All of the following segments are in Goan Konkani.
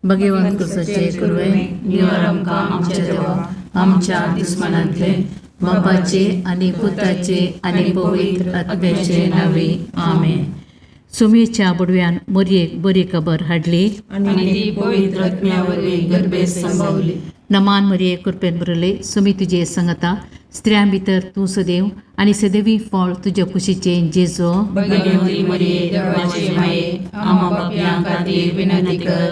भगवंत कुसाचे कुरवे निवार आमकां आमच्या देवा आमच्या दुस्मानांतले बापाचे आनी पुताचे आनी पवित्र आत्म्याचे नावे आमेन. सुमेच्या बुडव्यान मोरयेक बरी खबर हाडली आनी ती पवित्र आत्म्या वरवीं गर्भेत संभवली. नमान मरिये कृपेन भरले सुमी तुजे संगता स्त्रियां भितर तूं सदैव आनी सदैवी फळ तुज्या कुशीचें जेजो. भगवती मरिये देवाचे माये आम्हा पापयां खातीर विनंती कर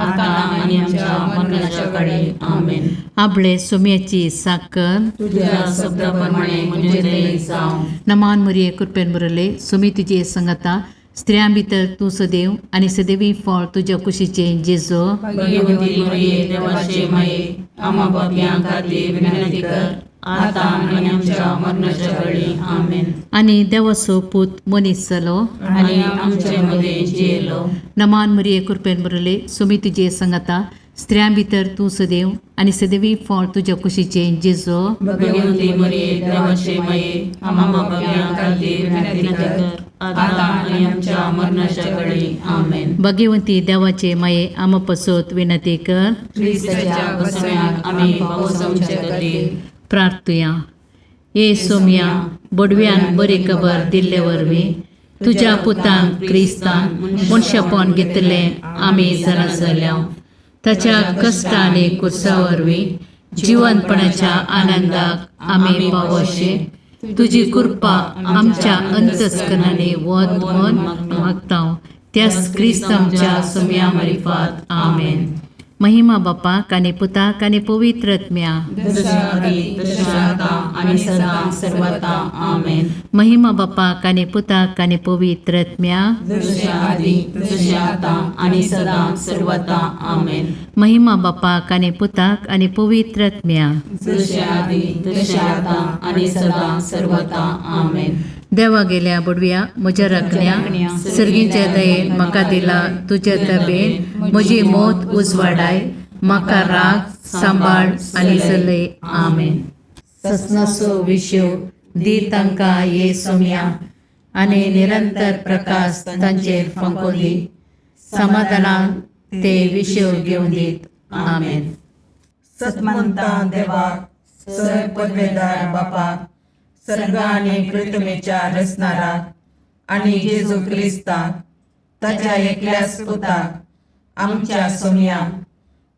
आता आनी आमच्या मरणाच्या काळी. आमेन. आपले सुम्याची साकर तुझ्या शब्दा प्रमाणे म्हणजे ते जावं. नमान मरिये कृपेन भरले सुमी तुजे संगता स्त्रियां भितर तूं सदैव आनी सदैवी फळ तुज्या कुशीचें जेजो. भगवती मरिये देवाचे माये आम्हा पापयां खातीर विनंती कर आता आनी आमच्या मरणाच्या काळी. आमेन. आनी देवाचो पूत मनीस जालो आनी आमचे मदें जियेलो. नमान मरिये कृपेन भरले सुमी तुजे संगता स्त्रियां भितर तूं सदैव आनी सदैवी फळ तुज्या कुशीचें जेजो. भगवती मरिये देवाचे माये आम्हा पापयां खातीर विनंती कर आता आनी आमच्या मरणाच्या काळी. आमेन. भगवंती देवाचे माये आमा पसत विनंती कर. क्रिस्ताच्या बसण्याक आमी पावसांचे खातीर. प्रार्थुया. ये सोम्या बोडव्यान बरी खबर दिल्ले वरवीं तुज्या पुतान क्रिस्तान मनशापण घेतलें आमी जाणा जाल्या. ताच्या कश्ट आनी कुर्सा वरवीं जिवनपणाच्या आनंदाक आमी पावोशे तुजी कृपा आमच्या अंतस्करणांनी वत म्हण मागता त्याच क्रिस्त आमच्या सोम्या मारिफात. आमेन. महिमा बापाक आनी पुताक आनी पवित्र आत्म्या. जशा आदी तशें आता आनी सदां सर्वता. आमेन. महिमा बापाक आनी पुताक आनी पवित्र आत्म्या. जशें आदी तशें आतां आनी सदां सर्वता. आमेन. महिमा बापाक आनी पुताक आनी पवित्र आत्म्या. जशें आदी तशें आतां आनी सदां सर्वता. आमेन. देवा गेल्या बुडव्या म्हज्या राखण्या सर्गीच्या दयेन म्हाका दिला तुज्या तबेन म्हजी मोत उजवाडाय म्हाका राग सांबाळ आनी चलय. आमेन. ससनाचो विशेव दी तांकां ये सोम्या आनी निरंतर प्रकाश तांचेर फांको दी समाधानान ते विशेव घेवन दीत. आमेन. सतमंता देवाक सर पदवेदार बापाक सर्ग आनी पृथ्वीच्या रचणाराक आनी जेजू क्रिस्ताक ताच्या एकल्याच पुताक आमच्या सोमयाक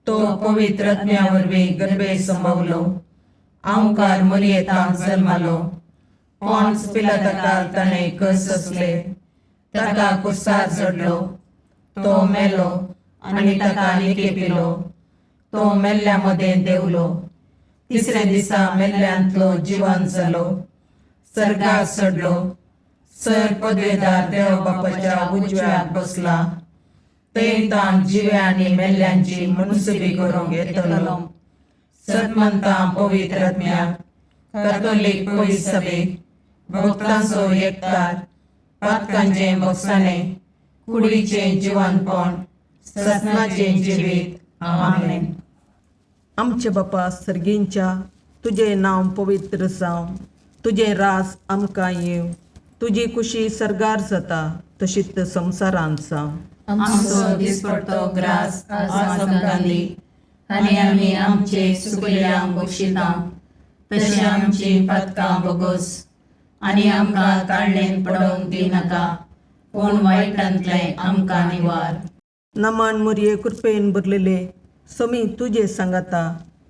तो पवित्र आत्म्या वरवीं गर्भे संभवलो आंवकार मरियेतांत जल्मालो पॉन्स पिलाताकाल ताणें कस सोंसले ताका कुर्सार चडलो तो मेलो आनी ताका निकेपिलो तो मेल्ल्या मदें देंवलो तिसऱ्या दिसा मेल्ल्यांतलो जिवन जालो सर्गार चडलो सर पदवेदार देव बापाच्या उजव्याक बसला थंय ताण जिव्या आनी मेल्ल्यांची मुनसुबी करूंक येतलो. सतमंता पवित्र आत्म्याक कॅथोलीक पवित्र सभेक भक्तांचो एकतार पातकांचें भोगसाणें कुडीचें जिवनपण ससनाचें जिवीत. आमेन. आमचे बापा सर्गींच्या तुजें नांव पवित्र जावं तुजें राज आमकां येवं तुजी कुशी सर्गार जाता तशीच संवसारांत जावं. आमचो दिसपडतो ग्रास आज आमकां दी आनी आमी आमचे सुकल्यांक बक्षिता तशें आमची पातकां बोगोस आनी आमकां ताळणेन पडोवंक दिनाका पूण वायटांतलें आमकां निवार. नमान मुरये कृपेन भरलेले समी तुजे सांगाता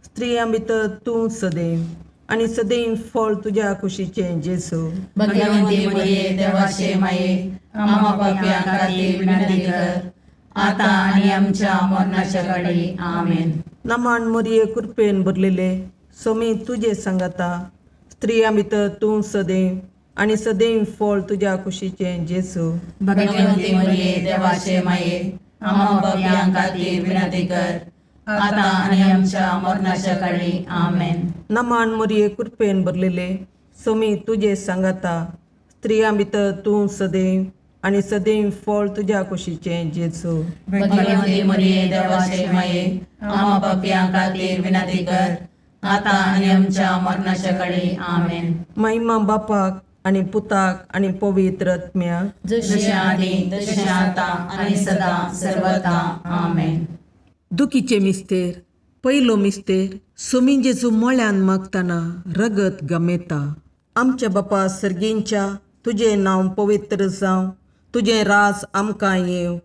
स्त्रियां भितर तूं सदैव आनी सदैव फळ तुज्या कुशीचें जेजू. भगवंती मरिये देवाचे माये आम्हा पापयां खातीर विनंती कर आता आनी आमच्या मरणाच्या काळी. आमेन. नमान मुरये कृपेन भरलेले समी तुजे सांगाता स्त्रियां भितर तूं सदैव आनी सदैव फळ तुज्या कुशीचें जेजू. भगवंती मरिये देवाचे माये आम्हा पापयां खातीर विनंती कर आता आनी आमच्या मरणाच्या काळी. आमेन. नमान मुरये कृपेन भरलेले समी तुजे सांगाता स्त्रियां भितर तूं सदैव आनी सदैव फळ तुज्या कुशीचें जेजू. भगवंती मरिये देवाचे माये आम्हा पापयां खातीर विनंती कर आता आनी आमच्या मरणाच्या काळी. आमेन. महिमा बापाक आनी पुताक आनी पवित्र आत्म्याक. जशें आदी तशें आतां आनी सदां सर्वता. आमेन. दुखीचे मिस्तेर पयलो मिस्तेर सोमी जेजू मळ्यान मागतना रगत गमेता. आमच्या बापा सर्गींच्या तुजें नांव पवित्र जावं, तुजें राज आमकां येवं,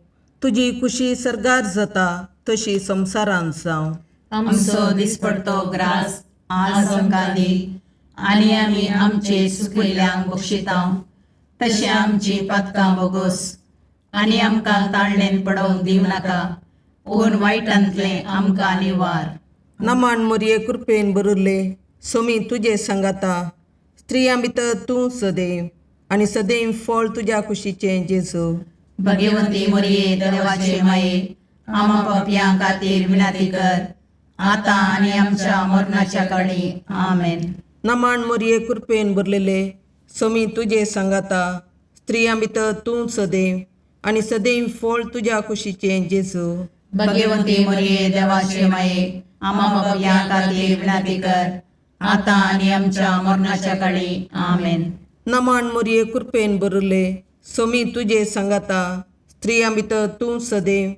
तुजी खुशी सर्गार जाता तशी संवसारांत जावं. आमचो दिसपडतो ग्रास आज आमकां दी आनी आमी आमचे सुकिल्ल्यांक बक्षितांव तशें आमची पातकां बोगोस आनी आमकां ताळणेन पडोवंक दिवं नाका पूण वायटांतलें आमकां निवार. नमान मोरये कृपेन भरिल्ले सोमी तुजे सांगाता, स्त्रियां भितर तूं सदैव आनी सदैव फळ तुज्या कुशीचें जेजू. भगवती मोरये देवाचे माये आमा पापयां खातीर विनंती कर आतां आनी आमच्या मरणाच्या काळी. आमेन. नमान मोरये कृपेन भरलेले सोमी तुजे सांगाता, स्त्रियां भितर तूं सदैव आनी सदैव फळ तुज्या कुशीचें जेजू. भगवती मोरये देवाचे माये आमा पापयां खातीर विनंती कर आतां आनी आमच्या मरणाच्या काळी. आमेन. नमान मोरये कृपेन भरिल्ले सोमी तुजे सांगाता, स्त्रियां भितर तूं सदैव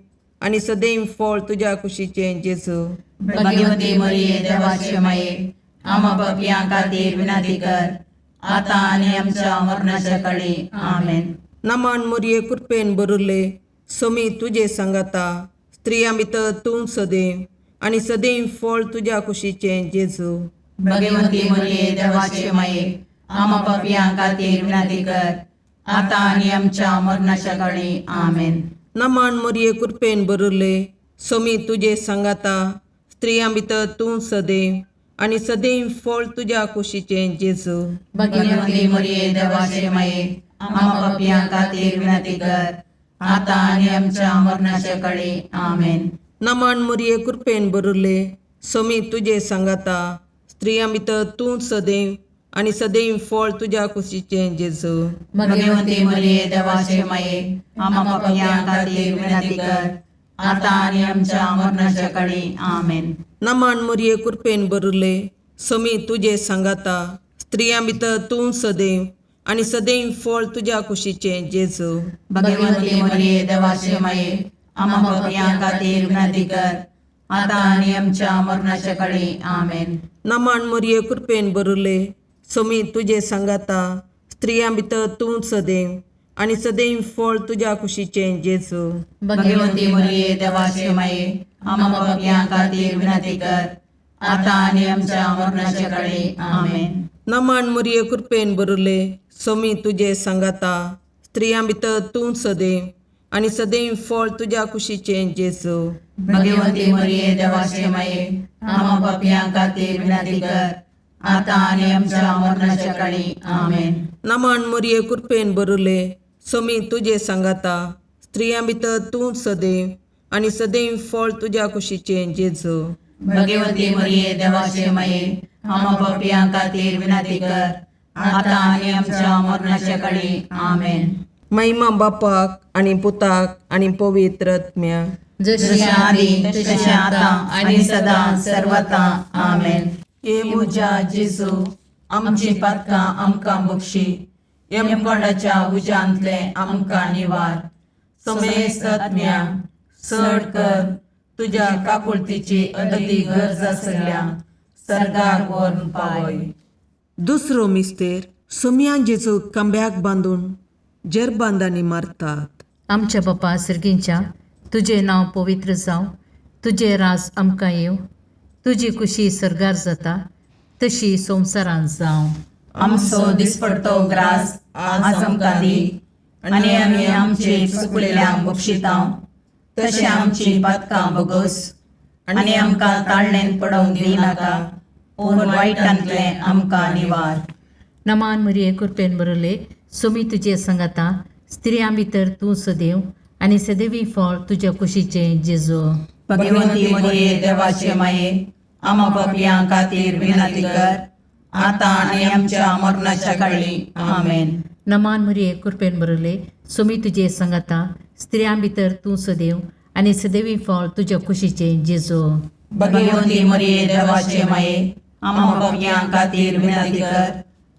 आनी सदैव फळ तुज्या कुशीचें जेजू. भगवती मोरये देवाचे माये आमा पापयां खातीर विनंती कर आतां आनी आमच्या मरणाच्या काळी. आमेन. नमान मोरये कृपेन भरिल्ले सोमी तुजे सांगाता, स्त्रियां भितर तूं सदैव आनी सदैव फळ तुज्या कुशीचें जेजू. भगवती मोरये देवाचे माये आमा पापयां खातीर विनंती कर आतां आनी आमच्या मरणाच्या काळी. आमेन. नमान मोरये कृपेन भरिल्ले सोमी तुजे सांगाता, स्त्रियां भितर तूं सदैव आनी सदैव फळ तुज्या कुशीचें जेजू. भगवती मोरये देवाचे माये आमा पापयां खातीर विनंती कर आतां आनी आमच्या मरणाच्या काळी. आमेन. नमान मोरये कृपेन भरिल्ले सोमी तुजे सांगाता, स्त्रियां भितर तूं सदैव आनी सदैव फळ तुज्या कुशीचें जेजू. भगवती मोरये देवाचे माये आमा पापयां खातीर विनंती कर आतां आनी आमच्या मरणाच्या काळी. आमेन. नमान मोरये कृपेन भरिल्ले सोमी तुजे सांगाता, स्त्रियां भितर तूं सदैव आनी सदैव फळ तुज्या कुशीचें जेजू. भगवती मोरये देवाचे माये आमा पापयां खातीर विनंती कर आतां आनी आमच्या मरणाच्या काळी. आमेन. नमान मोरये कृपेन भरिल्ले सोमी तुजे सांगाता, स्त्रियां भितर तूं सदैव आनी सदैव फळ तुज्या कुशीचें जेजू. भगवती मोरये देवाचे माये आमा पापयां खातीर विनंती कर आतां आनी आमच्या मरणाच्या काळी. आमेन. नमान मोरये कृपेन भरिल्ले सोमी तुजे सांगाता, स्त्रियां भितर तूं सदैव आनी सदैव फळ तुज्या कुशीचें जेजू. भगवती मोरये देवाचे माये आमा पापयां खातीर विनंती कर आतां आनी आमच्या मरणाच्या काळी. आमेन. नमान मोरये कृपेन भरिल्ले सोमी तुजे सांगाता, स्त्रियां भितर तूं सदैव आनी सदैव फळ तुज्या कुशीचें जेजू. भगवती मोरये देवाचे माये आमा पापयां खातीर विनंती कर आतां आनी आमच्या मरणाच्या काळी. आमेन. महिमा बापाक आनी पुताक आनी पवित्र आत्म्याक, जशी जशें आदी तशें आतां आनी सदां सर्वता. आमेन. हे म्हज्या जेजू आमची पातकां आमकां बक्षी, यमकोंडाच्या उज्यांतलें आमकां निवार, समेस्त आत्म्या चड कर तुज्या काकुळतीची अदती गरज आसल्या सर्गाक व्हरून पावय. दुसरो मिस्तेर सोमयान जेजू खांब्याक बांदून जेरबांदांनी मारतात. आमच्या बापा सर्गींच्या तुजें नांव पवित्र जावं, तुजें राज आमकां येवं, तुजी खुशी सर्गार जाता तशी संवसारांत जावं. आमचो दिसपडतो ग्रास आज आमकां दी आनी आमी आमचे चुकलेल्यांक बक्षितांव तशें आमची पातकां बोगोस आनी आमकां ताळणेन पडोवंक दिवनाका पूण वायटांतलें आमकां निवार. नमान मरिये कृपेन बरले सोमी तुजे संगाता, स्त्रियां भितर तूं सदैव आनी सदैवी फळ तुज्या कुशीचें जेजू. भगवंती मरिये देवाचे माये आमा पापयां खातीर विनंती कर आतां आनी आमच्या मरणाच्या काळी. आमेन. नमान मरिये कृपेन बरले सोमी तुजे संगाता, स्त्रियां भितर तूं सदैव आनी सदैवी फळ तुज्या कुशीचें जेजू. भगवंती मरिये देवाचे माये आमा पापयां खातीर विनंती कर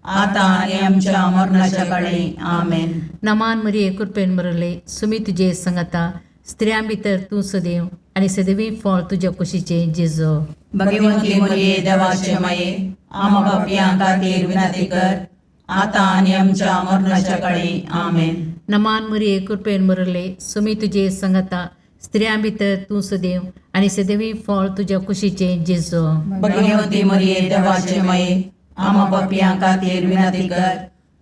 आतां आनी आमच्या मरणाच्या काळी. आमेन. नमान मरिये कृपेन बरले सुमी तुजे संगाता, स्त्रियां भितर तूं सदैव आनी सदवी फळ तुज्या कुशीचें जेजो. भगवंती मरिये देवाचे माये, आमा पापयां खातीर विनंती कर, आतां आनी आमच्या मरणाच्या काळी. आमेन. नमान मरिये, कृपेन भरले, सुमी तुजे संगता, स्त्रियां भितर तूं सदैव आनी सदैवी फळ तुज्या कुशीचें जेजो. भगवंती मरिये देवाचे माये, आमा पापयां खातीर विनंती कर,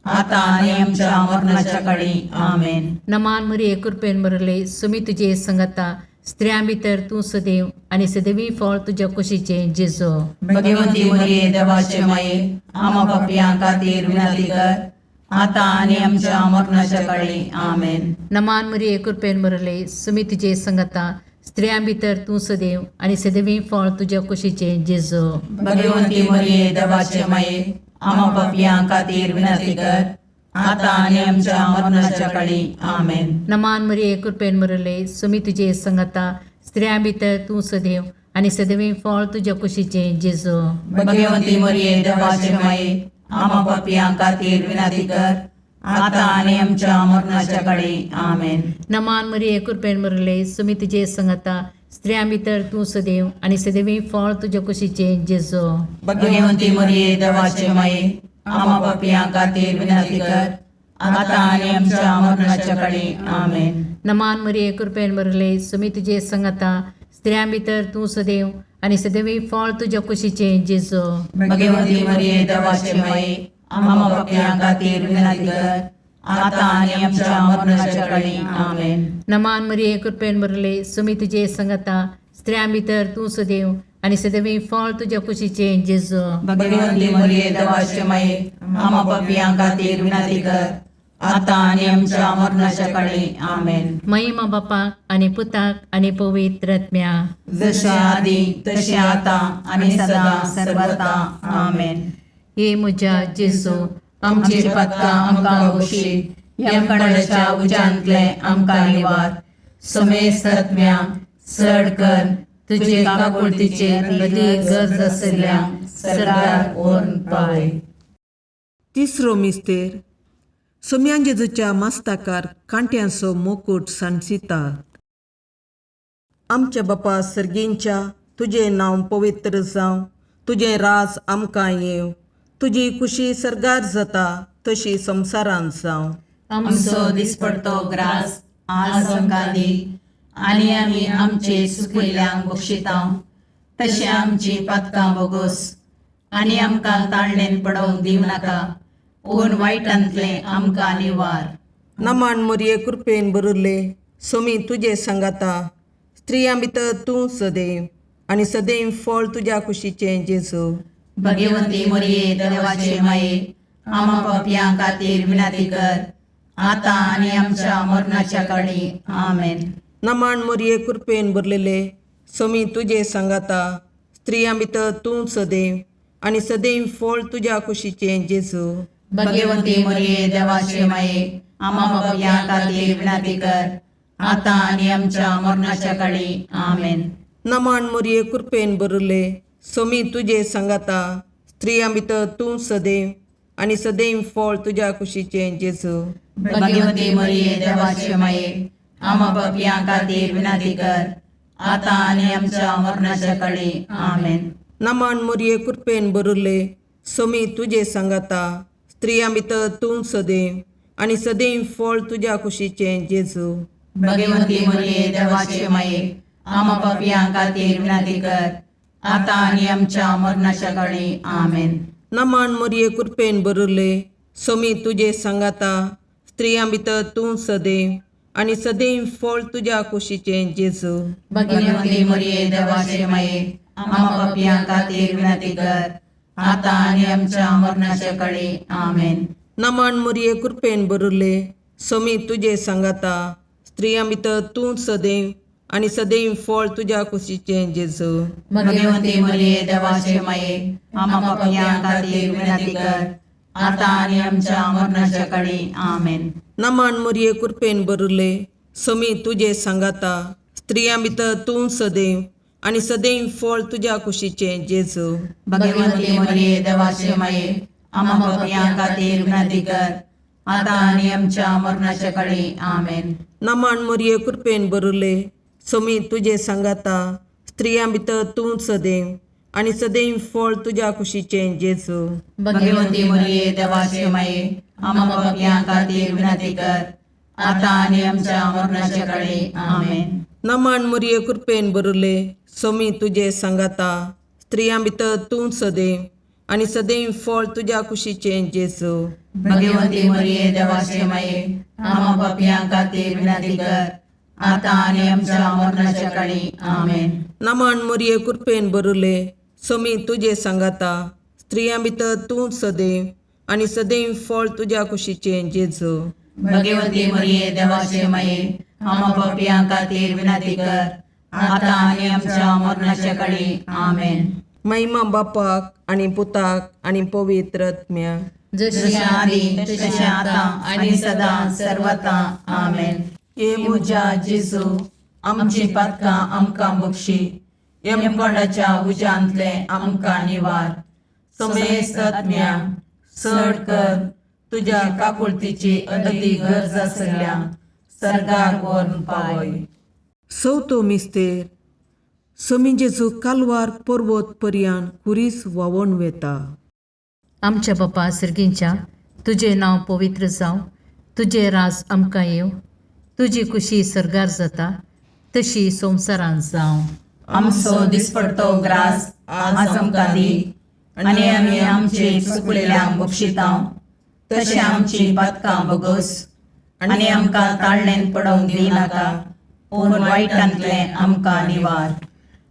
आतां आनी आमच्या मरणाच्या काळी. आमेन. नमान मरिये, कृपेन भरले, सुमी तुजे संगता, स्त्रियां भितर तूं सदैव आनी सदैवी फळ तुज्या कुशीचें जेजो. भगवंती मरिये देवाचे माये, आमा पापयां खातीर विनंती कर, आतां आनी आमच्या मरणाच्या काळी. आमेन. नमान मरिये, कृपेन भरले, सुमी तुजे संगता, स्त्रियां भितर तूं सदैव आनी सदैवी फळ तुज्या कुशीचें जेजो. भगवंती मरिये देवाचे माये, आमा पापयां खातीर विनंती कर, आतां आनी आमच्या मरणाच्या काळी. आमेन. नमान मरिये, कृपेन भरले, सुमी तुजे संगता, स्त्रियां भितर तूं सदैव आनी सदैवी फळ तुज्या कुशीचें जेजो. भगवंती मरिये देवाचे माये, आमा पापयां खातीर विनंती कर, आतां आनी आमच्या मरणाच्या काळी. आमेन. नमान मरिये, कृपेन भरले, सुमी तुजे संगता, स्त्रियां भितर तूं सदैव आनी सदैवी फळ तुज्या कुशीचें जेजो. भगवंती मरिये देवाचे माये, आमा पापयां खातीर विनंती कर, आतां आनी आमच्या मरणाच्या काळी. आमेन. नमान मरिये, कृपेन भरले, सुमी तुजे संगता, स्त्रियां भितर तूं सदैव आनी सदैवी फळ तुज्या कुशीचें जेजो. भगवंती मरिये देवाचे माये, आमा पापयां खातीर विनंती कर, आतां आनी आमच्या मरणाच्या काळी. आमेन. नमान मरिये, कृपेन भरले, सुमी तुजे संगता, स्त्रियां भितर तूं सदैव आनी सदैवी फळ तुज्या कुशीचें जेजो. भगवंती मरिये देवाचे माये, आमा पापयां खातीर विनंती कर, आतां आनी आमच्या मरणाच्या काळी. आमेन. महिमा बापाक आनी पुताक आनी पवित्र आत्म्या. जशे आदी तशें आतां आनी सदां सर्वता. आमेन. हे म्हज्या जेजू, आमची पातकां आमकां बक्षी, यमकणाच्या उज्यांतले आमकां निवार, समेस्त आत्म्या चड कर तुजे काकुळतीचेर अदीक गरज आशिल्ल्या सरकार व्हरून पावय. तिसरो मिस्तेर. सोम्यान जेजूच्या मस्ताकार कांट्यांचो मुकूट सांडसितात. आमच्या बापा सर्गींच्या, तुजें नांव पवित्र जावं, तुजें राज आमकां येवं, तुजी खुशी सर्गार जाता तशी संवसारांत जावं. आमचो दिसपडतो ग्रास आज आमकां दी, आनी आमी आमचे सुकिल्ल्यांक बक्षिता तशें आमची पातकां बोगोस, आनी आमकां ताळणेन पडोवंक दिवं नाका, पूण वायटांतलें आमकां निवार. नमान मोरये, कृपेन भरिल्ले, सोमी तुजे सांगाता, स्त्रियां भितर तूं सदैव आनी सदैव फळ तुज्या कुशीचें जेजू. भगवंती मोरये देवाचे माये, आमा पापयां खातीर विनंती कर, आतां आनी आमच्या मरणाच्या काळी. आमेन. नमान मोरये, कृपेन भरलेले, सोमी तुजे सांगाता, स्त्रियां भितर तूं सदैव आनी सदैव फळ तुज्या कुशीचें जेजू. भगवंती मोरये देवाचे माये, आमा पापयां खातीर विनंती कर, आतां आनी आमच्या मरणाच्या काळी. आमेन. नमान मोरये, कृपेन भरिल्ले, सोमी तुजे सांगाता, स्त्रियां भितर तूं सदैव आनी सदैव फळ तुज्या कुशीचें जेजू. भगवंती मोरये देवाचे माये, आमा पापयां खातीर विनंती कर, आतां आनी आमच्या मरणाच्या काळी. आमेन. नमान मोरये, कृपेन भरिल्ले, सोमी तुजे सांगाता, स्त्रियां भितर तूं सदैव आनी सदैव फळ तुज्या कुशीचें जेजू. भगवंती मोरये देवाचे माये, आमा पापयां खातीर विनंती कर, आतां आनी आमच्या मरणाच्या काळी. आमेन. नमान मोरये, कृपेन भरिल्ले, सोमी तुजे सांगाता, स्त्रियां भितर तूं सदैव आनी सदैव फळ तुज्या कुशीचें जेजू. भगवंती मोरये देवाचे माये, आमा पापयां खातीर विनंती कर, आतां आनी आमच्या मरणाच्या काळी. आमेन. नमान मोरये, कृपेन भरिल्ले, सोमी तुजे सांगाता, स्त्रियां भितर तूं सदैव आनी सदैव फळ तुज्या कुशीचें जेजू. भगवंती मोरये देवाचे माये, आमा पापयां खातीर विनंती कर, आतां आनी आमच्या मरणाच्या काळी. आमेन. नमान मोरये, कृपेन भरिल्ले, सोमी तुजे सांगाता, स्त्रियां भितर तूं सदैव आनी सदैव फळ तुज्या कुशीचें जेजू. भगवंती मोरये देवाचे माये, आमा पापयां खातीर विनंती कर, आतां आनी आमच्या मरणाच्या काळी. आमेन. नमान मोरये, कृपेन भरिल्ले, सोमी तुजे सांगाता स्त्रियां भितर तूं सदैव आनी सदैव फळ तुज्या कुशीचें जेजू. भगवंती मरिये देवाचे माये, आम्हा पापयां खातीर विनंती कर, आता आनी आमच्या मरणाच्या काळी. आमेन. नमन मुरये कृपेन बरुले, सोमी तुजे सांगाता स्त्रियां भितर तूं सदैव आनी सदैव फळ तुज्या कुशीचें जेजू. भगवंती मरिये देवाचे माये, आम्हा पापयां खातीर विनंती कर, आता आनी आमच्या मरणाच्या काळी. आमेन. नमन मुरये कृपेन बरुले, सोमी तुजे सांगाता स्त्रियां भितर तूं सदैव आनी सदैव फळ तुज्या कुशीचें जेजू. भगवंती मरिये देवाचे माये, आम्हा पापयां खातीर विनंती कर, आता आनी आमच्या मरणाच्या काळी. आमेन. महिमा बापाक आनी पुताक आनी पवित्र आत्म्याक. जशी जशें आदी तशें आतां आनी सदां सर्वता. आमेन. हे म्हज्या जेजू, आमची पातकां आमकां बक्षी, यमकोंडाच्या उज्यांतले आमकां निवार, समेस्त आत्म्या चड कर तुज्या काकुळतीची अदी गरज आसल्या सर्गार व्हरून पावय. चवथो मिस्तेर. सोमी जेजू कालवार पर्वत पर्यान खुरीस व्हांवोन वेता. आमच्या बापा सर्गींच्या, तुजें नांव पवित्र जावं, तुजें राज आमकां येवं, तुजी कुशी सर्गार जाता तशी संवसारांत जावं. आमचो दिसपडतो ग्रास आज आमकां दी, आनी आमी आमचे चुकलेल्यांक बक्षितां तशें आमची पातकां बगस, आनी आमकां ताळणेन पडोवंक दिनाका, पूण वायटांतलें आमकां निवार.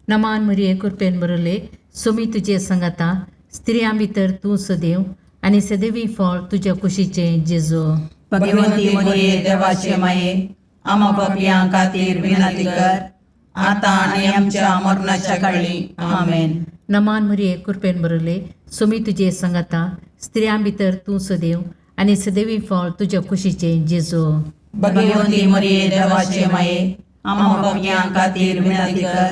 नमान मरिये कृपेन बरले, सोमी तुजे सांगाता स्त्रियां भितर तूं सदैव आनी सदैवी फळ तुज्या कुशीचें जेजू. भगवंती मरिये देवाचे माये, आमा पापयां खातीर विनंती कर, आतां आनी आमच्या मरणाच्या काळी. आमेन. नमान मरिये कृपेन बरले, सोमी तुजे सांगाता स्त्रियां भितर तूं सदैव आनी सदैवी फळ तुज्या कुशीचें जेजू. भगवंती मरिये देवाचे माये, आमा पापयां खातीर विनंती कर,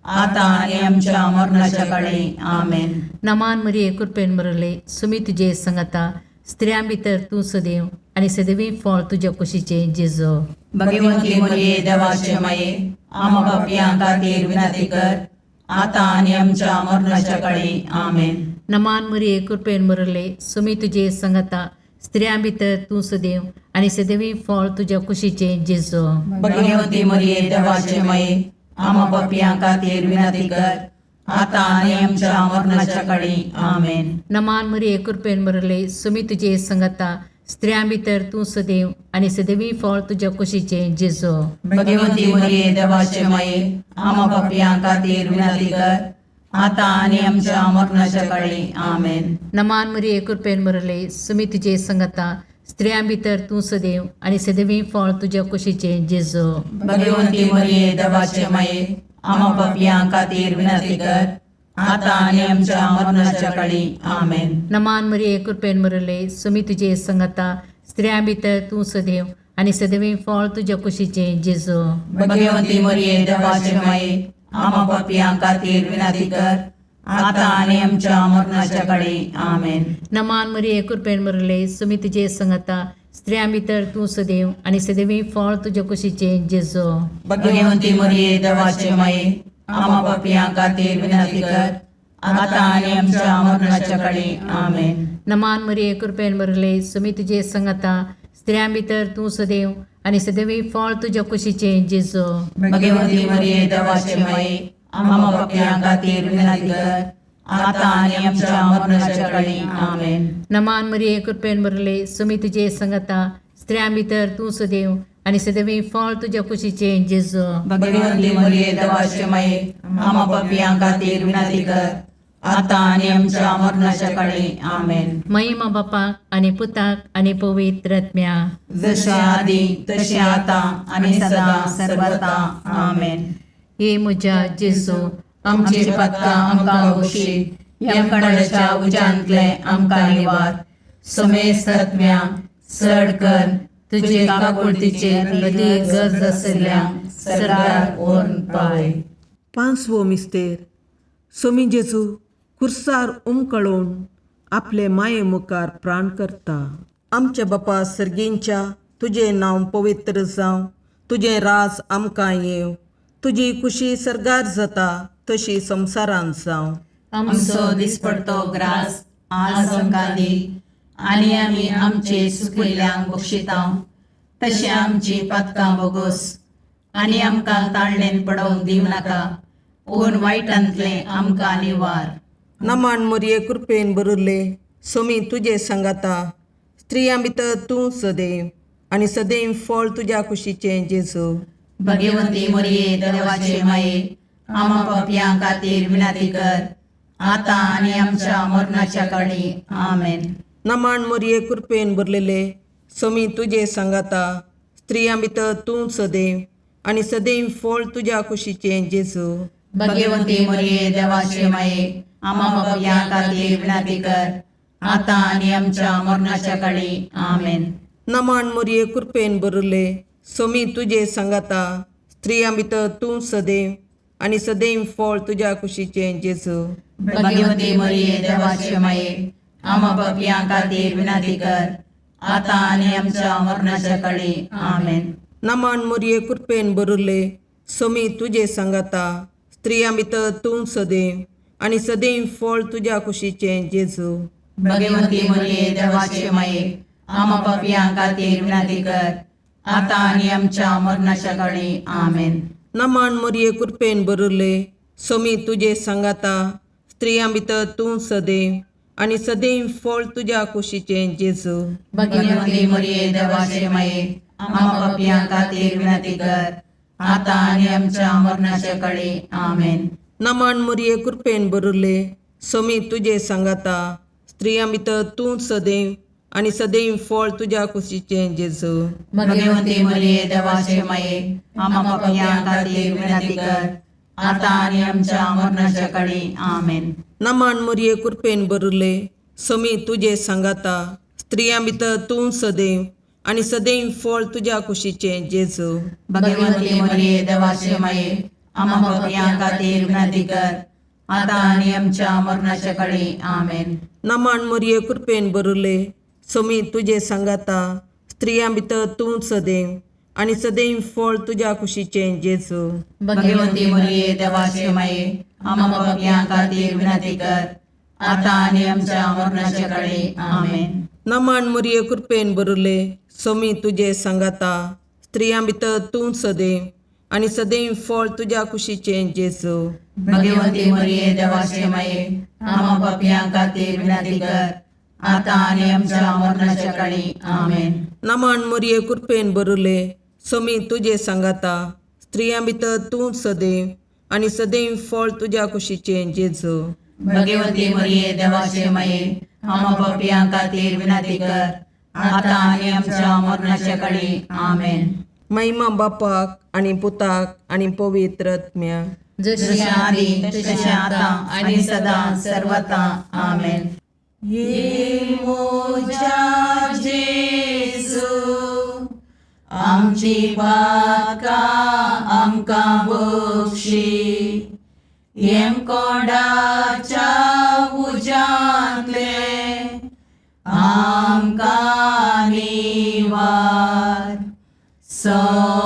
आतां आनी आमच्या मरणाच्या काळी. आमेन. नमान मरिये कृपेन बरले, सुमी तुजे सांगाता स्त्रियां भितर तूं सदैव आनी सदैवी फळ तुज्या कुशीचें जेजू. भगवंती मरिये देवाचे माये, आमा पापयां खातीर विनंती कर, आतां आनी आमच्या मरणाच्या काळी. आमेन. नमान मरिये कृपेन बरले, सुमी तुजे सांगाता स्त्रियां भितर तूं सदैव आनी सदैवी फळ तुज्या कुशीचें जेजू. भगवंती मरिये देवाचे माये, आमा पापयां खातीर विनंती कर, आतां आनी आमच्या मरणाच्या काळी. आमेन. नमान मरिये कृपेन बरले, सुमी तुजे सांगाता स्त्रियां भितर तूं सदैव आनी सदैवी फळ तुज्या कुशीचें जेजू. भगवंती मरिये देवाचे माये, आमा पापयां खातीर विनंती कर, आतां आनी आमच्या मरणाच्या काळी. आमेन. नमान मरिये कृपेन बरले, सुमी तुजे सांगाता स्त्रियां भितर तूं सदैव आनी सदैवी फळ तुज्या कुशीचें जेजू. भगवंती मरिये देवाचे माये, आमा पापयां खातीर विनंती कर, आतां आनी आमच्या मरणाच्या काळी. आमेन. नमान मरिये कृपेन बरले, सुमी तुजे सांगाता स्त्रियां भितर तूं सदैव आनी सदैवी फळ तुज्या कुशीचें जेजू. भगवंती मरिये देवाचे माये, आमा पापयां खातीर विनंती कर, आतां आनी आमच्या मरणाच्या काळी. आमेन. नमान मरिये कृपेन बरले, सुमी तुजे सांगाता स्त्रियां भितर तूं सदैव आनी सदैवी फळ तुज्या कुशीचें जेजू. भगवंती मरिये देवाचे माये, आमा पापयां खातीर विनंती कर, आतां आनी आमच्या मरणाच्या काळी. आमेन. नमान मरिये कृपेन बरले, सुमी तुजे सांगाता स्त्रियां भितर तूं सदैव आनी सदैवी फळ तुज्या कुशीचें जेजू. भगवंती मरिये देवाचे माये, आमा पापयां खातीर विनंती कर, आतां आनी आमच्या मरणाच्या काळी. आमेन. नमान मरिये कृपेन बरले, सुमी तुजे सांगाता स्त्रियां भितर तूं सदैव आनी सदैवी फळ तुज्या कुशीचें जेजू. भगवंती मरिये देवाचे माये, आमा पापयां खातीर विनंती कर, आतां आनी आमच्या मरणाच्या काळी. आमेन. महिमा बापाक आनी पुताक आनी पवित्र आत्म्या. जशें आदी तशें आतां आनी सदां सर्वता. आमेन. हे म्हज्या जेजू, आमची पातकां आमकां बक्षी, यमकंडाच्या उज्यांतले आमकां निवार, समेस्त आत्म्या चड कर तुजे काकुळतीचे अदी गरज आशिल्ल्या सरकार व्हरून पावय. पांचवो मिस्तेर. सोमी जेजू खुर्सार उमकळून आपले माये मुखार प्राण करता. आमच्या बापा सर्गींच्या, तुजें नांव पवित्र जावं, तुजें राज आमकां येवं, तुजी कुशी सर्गार जाता तशी संवसारांत जावं. आमचो दिसपडतो ग्रास आज आमकां दी आनी आमी आमचे सुकिल्ल्यांक बक्षिता तशें आमची पातकां बोगोस आनी आमकां ताळणेन पडोवंक दिवं नाका, पूण वायटांतलें आमकां निवार. नमन मोरये, कृपेन भरिल्ले, सोमी तुजे सांगाता. स्त्रियां भितर तूं सदैव आनी सदैव फळ तुज्या कुशीचें जेजू. भगवंती मोरये, देवाचे माये, आमा पापयां खातीर विनंती कर, आतां आनी आमच्या मरणाच्या काळी. आमेन. नमन मोरये, कृपेन भरलेले, सोमी तुजे सांगाता. स्त्रियां भितर तूं सदैव आनी सदैव फळ तुज्या कुशीचें जेजू. भगवंती मोरये, देवाचे माये, आमा पापयां खातीर विनंती कर, आतां आनी आमच्या मरणाच्या काळी. आमेन. नमन मोरये, कृपेन भरिल्ले, सोमी तुजे सांगाता. स्त्रियां भितर तूं सदैव आनी सदैव फळ तुज्या कुशीचें जेजू. भगवंती मोरये, देवाचे माये, आमा पापयां खातीर विनंती कर, आतां आनी आमच्या मरणाच्या काळी. आमेन. नमन मोरये, कृपेन भरिल्ले, सोमी तुजे सांगाता. स्त्रियां भितर तूं सदैव आनी सदैव फळ तुज्या कुशीचें जेजू. भगवंती मोरये, देवाचे माये, आमा पापयां खातीर विनंती कर, आतां आनी आमच्या मरणाच्या काळी. आमेन. नमन मोरये, कृपेन भरिल्ले, सोमी तुजे सांगाता. स्त्रियां भितर तूं सदैव आनी सदैव फळ तुज्या कुशीचें जेजू. भगवंती मोरये, देवाचे माये, आमा पापयां खातीर विनंती कर, आतां आनी आमच्या मरणाच्या काळी. आमेन. नमन मोरये, कृपेन भरिल्ले, सोमी तुजे सांगाता. स्त्रियां भितर तूं सदैव आनी सदैव फळ तुज्या कुशीचें जेजू. भगवंती मोरये, देवाचे माये, आमा पापयां खातीर विनंती कर, आतां आनी आमच्या मरणाच्या काळी. आमेन. नमन मोरये, कृपेन भरिल्ले, सोमी तुजे सांगाता. स्त्रियां भितर तूं सदैव आनी सदैव फळ तुज्या कुशीचें जेजू. भगवंती मोरये, देवाचे माये, आमा पापयां खातीर विनंती कर, आतां आनी आमच्या मरणाच्या काळी. आमेन. नमन मोरये, कृपेन भरिल्ले, सोमी तुजे सांगाता. स्त्रियां भितर तूं सदैव आनी सदैव फळ तुज्या कुशीचें जेजू. भगवंती मोरये, देवाचे माये, आमा पापयां खातीर विनंती कर, आतां आनी आमच्या मरणाच्या काळी. आमेन. नमन मोरये, कृपेन भरिल्ले, सोमी तुजे सांगाता. स्त्रियां भितर तूं सदैव आनी सदैव फळ तुज्या कुशीचें जेजू. भगवंती मोरये, देवाचे माये, आमा पापयां खातीर विनंती कर, आतां आनी आमच्या मरणाच्या काळी. आमेन. नमन मोरये, कृपेन भरिल्ले, सोमी तुजे सांगाता. स्त्रियां भितर तूं सदैव आनी सदैव फळ तुज्या कुशीचें जेजू. भगवंती मोरये, देवाचे माये, आमा पापयां खातीर विनंती कर, आतां आनी आमच्या मरणाच्या काळी. आमेन. महिमा बापाक आनी पुताक आनी पवित्र आत्म्याक. जशी आदी तशें आतां आनी सदां सर्वता. आमेन. ये मोजा जेजू, आमची पातकां आमकां बक्षी, येमकोंडाच्या उज्यांतले आमकां निवार. सोमेस्तज्ञा,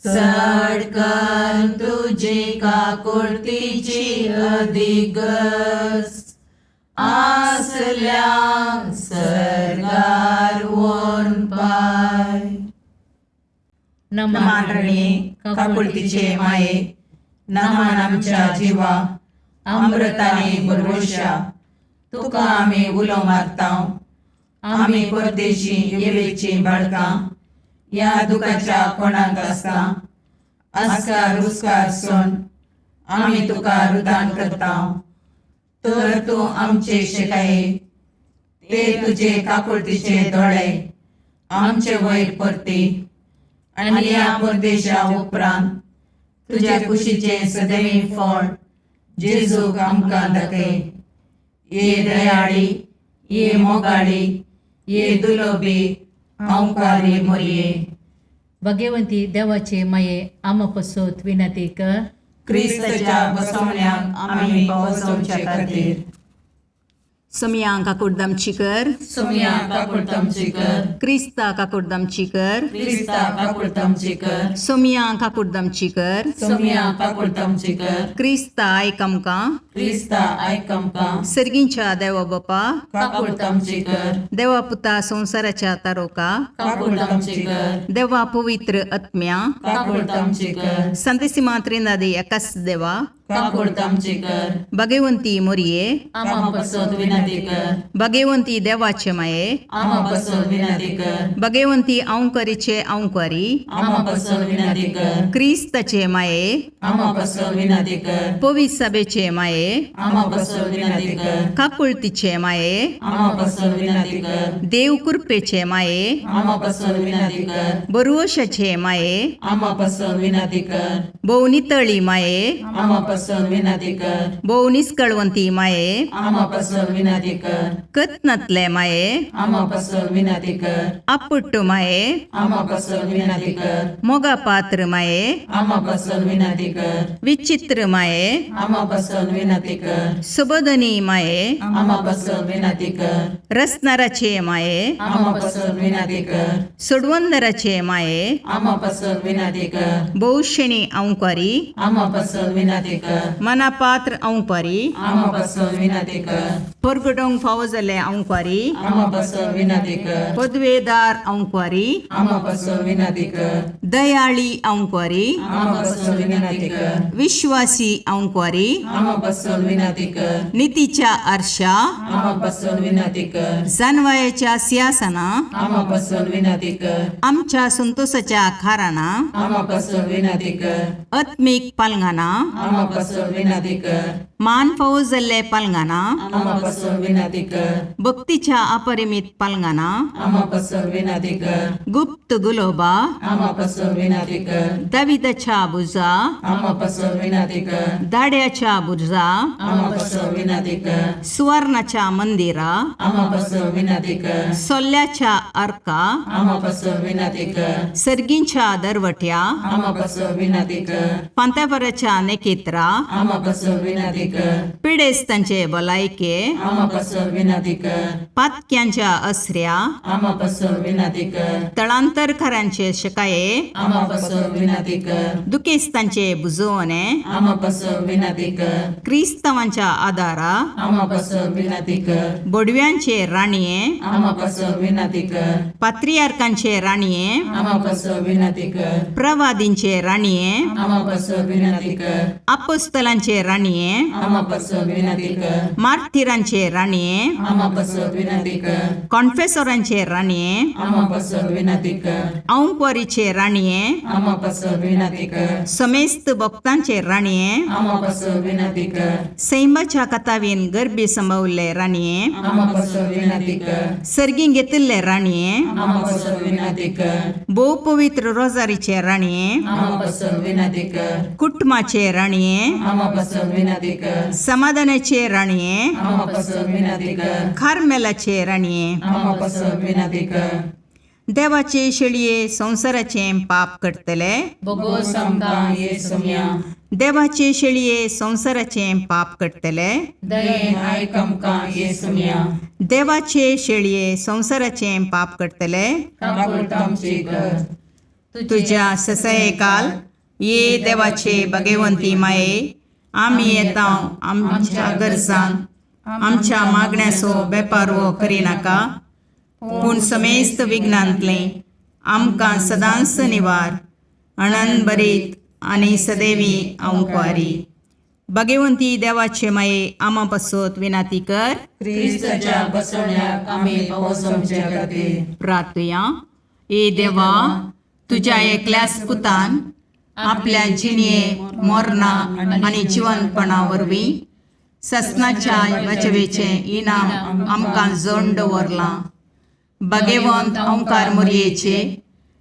चड कर तुजी काकुळतीची अधिगस आसल्या सर्गार वोन पाय. नमान रणी काकुळतीचे माये, नमान आमच्या जिवा अमृताने भरवशा, तुका आमी उलो मारता. आमी परदेशी येवेची बाळकां ह्या दुखाच्या कोणाक आसता आस्कार उस्कार सोन आमी तुका रुदान करता. तर तूं आमचे शिकाये ते तुजे काकुळतीचे दोळे आमचे वयर परती आनी ह्या परदेशा उपरांत तुज्या कुशीचें सदैव फळ जेजूक आमकां दाखय. ये दयाळी, ये मोगाळी, ये दुलोबी अंकारी मोरये. भगवंती देवाचे माये, आमा पसत विनंती कर. क्रिस्ताच्या बसवण्याक आमी पावसवचे खातीर. सोमया काकुडदामची कर. सोमया काकुळतामची कर. क्रिस्ता काकुडदामची कर. क्रिस्ता काकुळतामची कर. सोमया काकुडदामची कर. सोमया काकुळतामची कर. क्रिस्ता आयक आमकां. क्रिस्ता आयक आमकां. सर्गींच्या देवा बापा, काकुळतामची कर. देवा पुता संवसाराच्या तारोका, काकुळतामची कर. देवा पवित्र आत्म्या, काकुळतामची कर. संतेसिमा त्रिनादी एकाच देवा, काकुळतामची कर. भगवंती मोरये, आमा पसत विनंती कर. भगवंती देवाचे माये, आमा पसत विनंती कर. भगवंती अंकरीचे अंकरी, आमा पसत विनंती कर. क्रिस्ताचे माये, आमा पसत विनंती कर. पवित्र सभेचे माये, आमा पसत विनंती कर. काकुळतीचे माये, आमा पसत विनंती कर. देव कृपेचे माये, आमा पसत विनंती कर. बरुवशाचे माये, आमा पसत विनंती कर. भोव नितळी माये, आमा पसत विनंती कर. भोव निस्कळवंती माये, आमा पसत विनंती कर. कत्नातले माये, आमा पसत विनंती कर. आपुट्ट माये, आमा पसत विनंती कर. मोगा पात्र माये, आमा पसत विनंती कर. विचित्र माये, आमा पसत विनंती कर. सुबोधनी माये, आमा पसत विनंती कर. रसनाराचे माये, आमा पसत विनंती कर. सोडवंदराचे माये, आमा पसत विनंती कर. भोवशेणी अंकारी, आमा पसत विनंती कर. मनापात्र अंकारी, आमा पसत विनंती कर. परगटोंक फावो जाल्ले अंकारी, आमा पसत विनंती कर. पदवेदार अंकारी, आमा पसत विनंती कर. दयाळी अंकारी, आमा पसत विनंती कर. विश्वासी अंकारी, आमा पसत विनंती कर. नितीच्या आरशा, आमा पसत विनंती कर. जानवायाच्या सिंहासना, आमा पसत विनंती कर. आमच्या संतोषाच्या खाराना, आमा पसत विनंती कर. आत्मीक पालंगाना, आमा पसत विनंती कर. मान फावो जाल्ले पालंगाना, आमा पसत विनंती कर. भक्तीच्या अपरिमित पालंगाना, आमा पसत विनंती कर. गुप्त गुलोबा, आमा पसत विनंती कर. दाविदाच्या बुजा, आमा पसत विनंती कर. दाड्याच्या बुजा, आमा पसत विनंती कर. सुवर्णाच्या मंदिरा, आमा पसत विनंती कर. सोल्ल्याच्या अर्का, आमा पसत विनंती कर. सर्गींच्या दरवट्या, आमा पसत विनंती कर. पांत्यापराच्या नेकेत्रा, आमा पसत विनंती कर. पिडेस्तांचे भलायके, आमा पसत विनंती कर. पातक्यांच्या असऱ्या, आमा पसत विनंती कर. तळांतरकारांचे शकाये, आमा पसत विनंती कर. दुखेस्तांचे बुजवणे, आमा पसत विनंती कर. क्रिस्तांवांच्या आदारा, आमा पसत विनंती कर. बोडव्यांचे राणये, आमा पसत विनंती कर. पात्रियार्कांचे राणये, आमा पसत विनंती कर. प्रवादींचे राणये, आमा पसत विनंती कर. अपोस्तलांचे राणये, आमा पसत विनंती कर. मार्थिरांचे राणये, आमा पसत विनंती कर. कॉन्फेसोरांचे राणये, आमा पसत विनंती कर. औंकवारीचे राणये, आमा पसत विनंती कर. समेस्त भक्तांचे राणये, आमा पसत विनंती कर. सैमाच्या कथावीन गर्भी संभवल्ले राणये, आमा पसत विनंती कर. सर्गीं घेतिल्ले राणये, आमा पसत विनंती कर. भोव पवित्र रोजारीचे राणये, आमा पसत विनंती कर. कुटुंबाचे राणये, आमा पसत विनंती कर. समाधानाचे राणये, आमा पसत विनंती कर. कार्मेलाचे राणये, आमा पसत विनंती कर. देवाचे शेळये संवसाराचें पाप करतले, बोगोस आमकां ये सोम्या. देवाचे शेळये संवसाराचें पाप करतले, दयेन आयक आमकां ये सोम्या. देवाचे शेळये संवसाराचें पाप करतले, काकुळतामची कर. तुज्या ससयकाल ये देवाचे भगवंती माये, आमी येता आमच्या गरजान आमच्या मागण्याचो बेपारवो करिनाका, पूण समेस्त विघ्नांतलें आमकां सदांच निवार अणन बरीत आनी सदैवी अंकवारी. भगवंती देवाचे माये, आमा पासत विनाती कर. क्रिस्ताच्या बसवण्याक आमी पावस आमच्या खातीर. प्रार्थुया. ए देवा, तुज्या एकल्याच पुतान आपल्या जिणये मोरना आनी जिवनपणा वरवीं ससनाच्या बचवेचें इनाम आमकां जोड दवरलां. भगवंत ओंकार मोरयेचे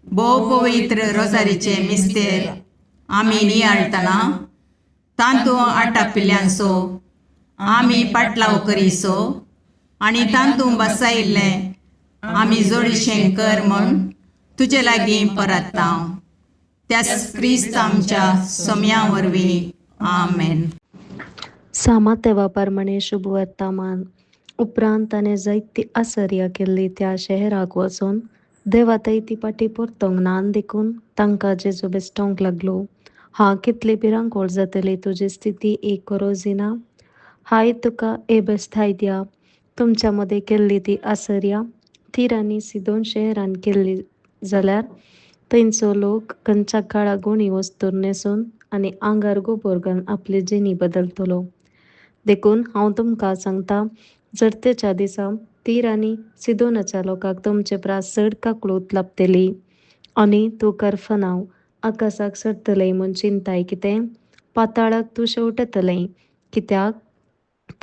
भोव पवित्र रोजारीचे मिस्तेर आमी नियाळटना तांतू आटापिल्ल्यांचो आमी पाटलाव करीसो आनी तांतू बसायिल्लें आमी जोडीशें कर म्हूण तुजे लागीं परत्ता, त्याच क्रिस्त आमच्या सोम्या वरवीं. आमेन. सामा तेवा परमणे शुभ वर्तमान. उपरांत ताणें जायती आसर्या केल्ली त्या शहराक वचून देवा थंय ती पाटी परतोंक ना देखून तांकां जेजू बेश्टोवंक लागलो. हा, कितली भिरांकूळ जातली तुजी स्थिती एक कोरोजिना. हाय तुका ए बेस्थायद्या, तुमच्या मदें केल्ली ती आसर्या तीर आनी सिदोन शहरान केल्ली जाल्यार थंयचो लोक खंयच्या काळा गुणी वस्तूर न्हेसून आनी आंगार गोबोर घालून आपली जिणी बदलतलो. देखून हांव तुमकां सांगता, जरतेच्या दिसा तीर आनी सिदोनाच्या लोकांक तुमचे प्रास चड काकळूत लाबतली. आनी तूं करफनाव आकाशाक सरतलें म्हूण चिंताय कितें, पाताळाक तूं शेंवटतलें कित्याक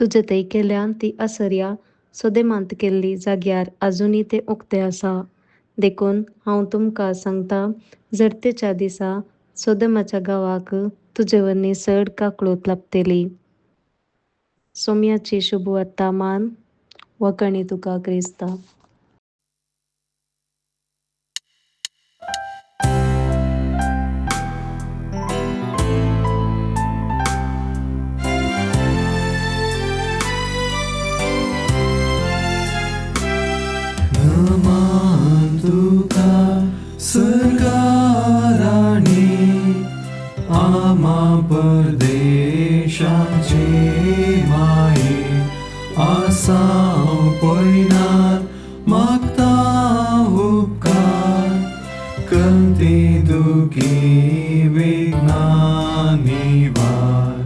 तुजे थंय केल्यान ती आसर्या सोदेमांत केल्ली जाग्यार आजुनूय तें उक्तें आसा. देखून हांव तुमकां सांगता, जरतेच्या दिसा सोदमाच्या गांवाक तुजे वरवीं चड काकळूत लाबतली. सोम्याची शुभवार्ता मान वखणी तुका क्रिस्ता. नमान तुका सरकाराणी आमा परदेशाचे माये आसाव पयनार मागता उपकार कंती दुखी विघ्ना निवार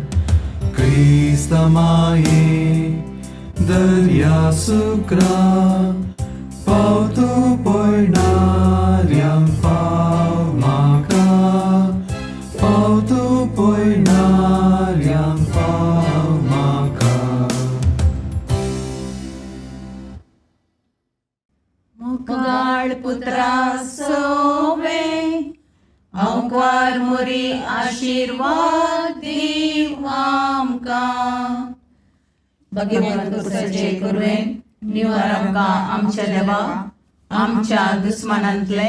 क्रिस्त माये दर्या सुक्रा पावतो पयणाऱ्यांक पाव म्हाका पावतो पयणाऱ्यांक पाव म्हाका. मुगाळ पुत्रा सोवे अंकार मोरी आशिर्वाद दीव आमकां. भगवंत कुसाचे कुरवेन निवार आमकां आमच्या देवा आमच्या दुस्मानांतले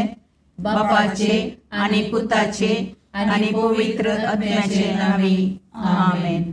बापाचे आनी पुताचे आनी पवित्र आत्म्याचे नांवी. आमेन.